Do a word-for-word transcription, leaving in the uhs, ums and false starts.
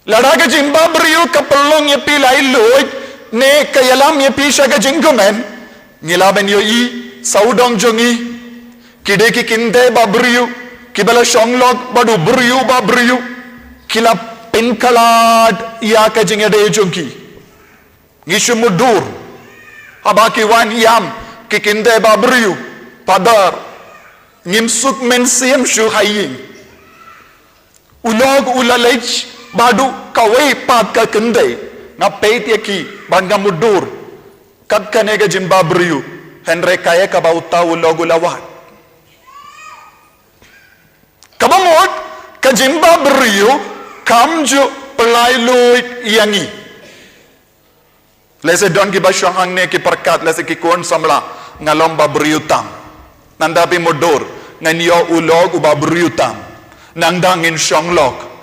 Lada ka jingbabriew ka pynlong ïa phi lai luid, ne ka ïalam ïa phi sha ka jingkmen, ngi lah ban ïohi, sa u dong jong ngi, ki dei ki kynthei babriew, kiba la shong lok bad u briew babriew, ki la pynkhlad ïa ka jingïadei jong ki. Ngi shu mutdur. Haba ki wan ïam, ki kynthei babriew, Phadar, ngim suk mynsiem shuh ha ïing. U lok u la leit bad u kawei pat ka kynthei. Nga peit ïa ki, bad nga mutdur. Kat kane ka jingbabriew, hynrei kaei kaba uta u lok u la wad. Kaba mut, ka jingbabriew, kam ju pynlai luid ïa ngi. Lehse don kiba shong hangne ki pyrkhat, lehse ki khun samla, nga long babriew tam. Nangta phi mutdur, ngan ïoh u lok u babriew tam. Nangta ngin shong lok,